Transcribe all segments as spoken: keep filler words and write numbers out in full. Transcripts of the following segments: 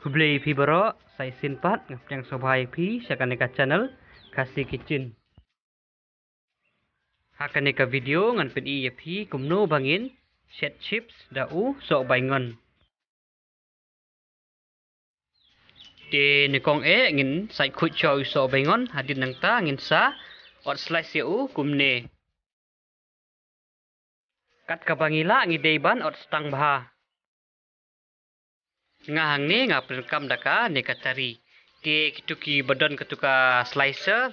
Khublei phi baroh, sa shisien pat nga pdiang sngewbha ïa phi sha kane ka channel Khasi Kitchen. Ha kane ka video ngan pyni ïa phi kumno ba ngin shet chips da u sohbaingon. Te nyngkong eh ngin sait khuid shuwa u sohbaingon, hadien nangta ngin sa ot slice ïa u kumne. Kat kaba ngi lah ngi dei ban ot stang bha. Nga hangne nga pyndonkam da kane ka tari. Te kito kiba don kato ka slicer,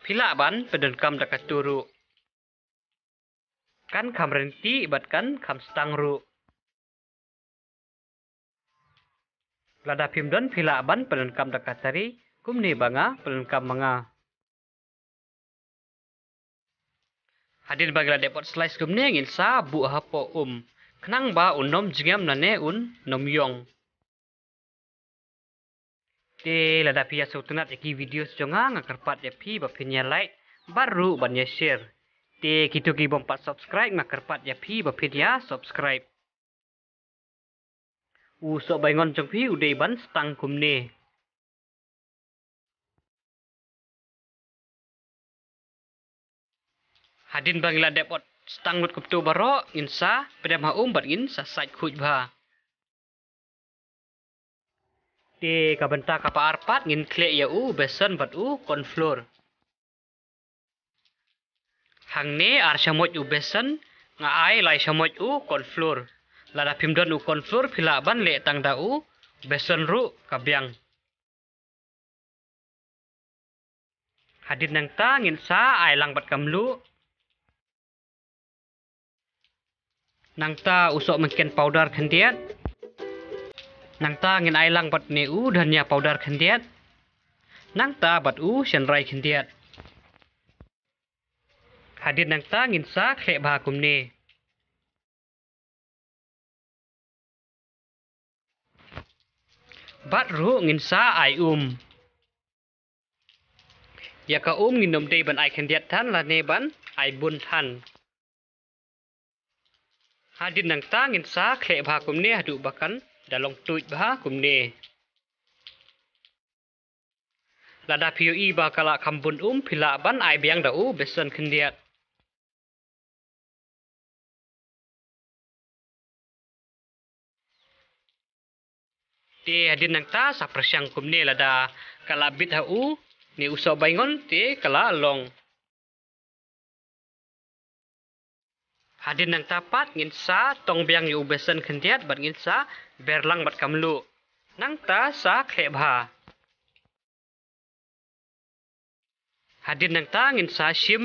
phi lah ban pyndonkam da kato ruh. Kan kham rynti bad kan kham stang ruh. Lada phim don phi lah ban pyndonkam da ka tari, kumne ba nga pyndonkam ma nga. Hadien ba ngi la dep ot slice kumne ngin sa buh hapoh um, khnang ba un nym jngem lane un nym ïong. Te lada phi ïa sngewtynnat ïa ki videos jong nga, nga kyrpad ïa phi ba phin ïa like bad ruh ban ïa share. Te kito kibym pat subscribe, nga kyrpad ïa phi ba phin ïa subscribe. U sohbaingon jong phi u dei ban stang kumne. Hadien ba ngi la dep ot stang lut kumto baroh, ngin sa pdem ha um bad ngin sa sait khuid bha. Te ka bynta kaba ar pat ngin khleh ïa u besan bad u cornflour. Hangne ar shamoit u besan, nga ai lai shamoit u cornflour. Lada phim don u cornflour phi lah ban leh tang da u besan ruh ka biang. Hadien nangta ngin sa ai lang bad ka mluh. Nangta u sohmynken powder khyndiat. Nangta ngin ai lang bad ne u dhania powder khyndiat. Nangta bad u shynrai khyndiat. Hadien nangta ngin sa khleh bha kumne. Bad ruh ngin sa ai um. Ïa ka um ngin nym dei ban ai khyndiat than lane ban ai bun than. Hadien nangta ngin sa khleh bha kumne haduh ba kan da long tuid bha kumne. Lada phi ïohi ba ka la kham bun um, phi lah ban ai biang da u besan khyndiat. Te hadien nangta sa pyrshang kumne, lada ka la bit ha u ne u sohbaingon te ka la long. Hadien nangta pat ngin sa tong biang ïa u besan khyndiat bad ngin sa ber lang bad ka mluh. Nangta sa khleh bha. Hadien nangta ngin sa shim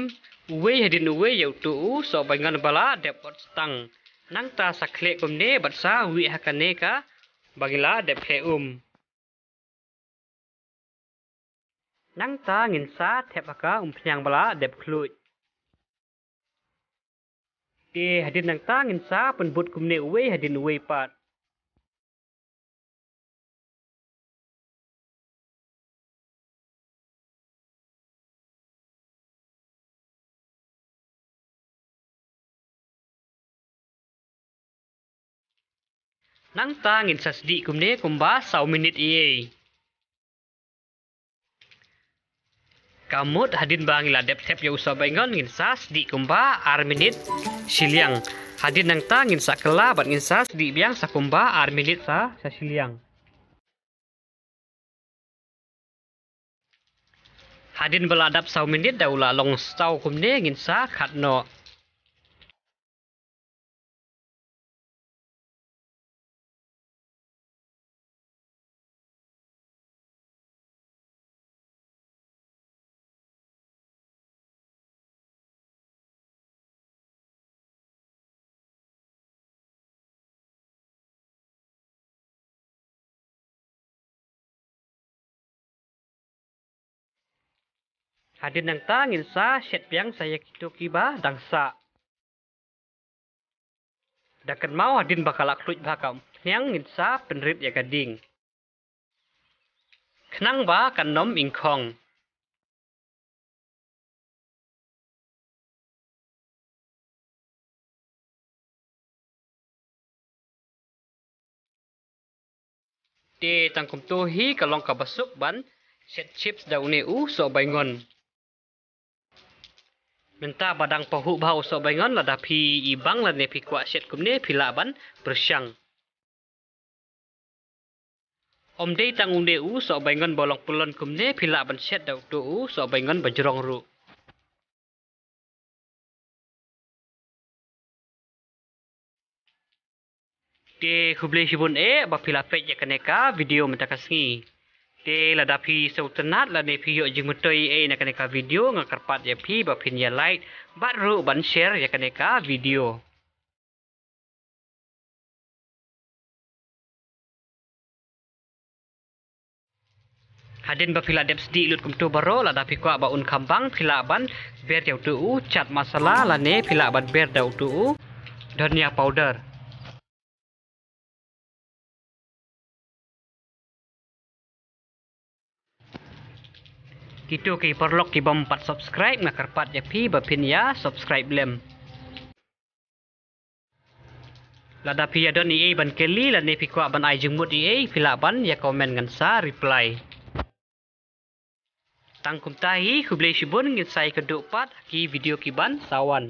uwei hadien uwei ïa uto u sohbaingon ba la dep ot stang. Nangta sa khleh kumne bad sa wieh ha kane kaba ngi la dep khleh um. Nangta ngin sa thep ha ka umphniang ba la dep khluid. Te hadien nangta ngin sa pynbud kumne uwei hadien uwei pat. Nangta ngin sa sdieh kumne kumba saw minit ei. Ka mut hadien ba ngi la dep thep ïa u sohbaingon ngin sa sdieh kumba ar minit shiliang. Hadien nangta ngin sa kylla bad ngin sa sdieh biang sa kumba ar minit sa, sa shiliang. Hadien ba la dap saw minit da u la long saw kumne ngin sa khat noh. Hadien nangta ngin sa shet biang sa ïa kito kiba dang sah. Da kynmaw hadien ba ka la khluid bha ka umphniang ngin sa pynrit ïa ka ding. Khnang ba kan nym ingkhong. Te tang kumto hi ka long kaba suk ban shet chips da une u sohbaingon. Mynta ba dang pahuh bha u sohbaingon, lada phi i bang lane phi kwah shet kumne phi lah ban pyrshang. Ym dei tang une u sohbaingon ba long pyllun kumne, phi lah ban shet da uto u sohbaingon ba jrong ruh. Te khublei shibun eh ba phi la peit ïa kane ka video mynta ka sngi. Te lada phi sngewtynnat lane phi ïoh jingmyntoi eh na kane ka video, nga kyrpad ïa phi ba phin ïa like bad ruh ban share ïa kane ka video. Hadien ba phi la dep sdih lut kumto baroh, lada phi kwah ba un kham bang, phi lah ban ber ïa uto u chaat masala lane phi lah ban ber da uto u dhania powder. Kito ki paralok ki bym pat subscribe, nga kyrpad ïa phi ba phin ïa subscribe lem. Lada phi ïa don ei ei ban kylli lane phi kwah ban ai jingmut ei ei, phi lah ban ïa comment ngan sa reply. Tang kumta hi, khublei shibun, ngin sa ïakynduh pat ki video ki ban sa wan.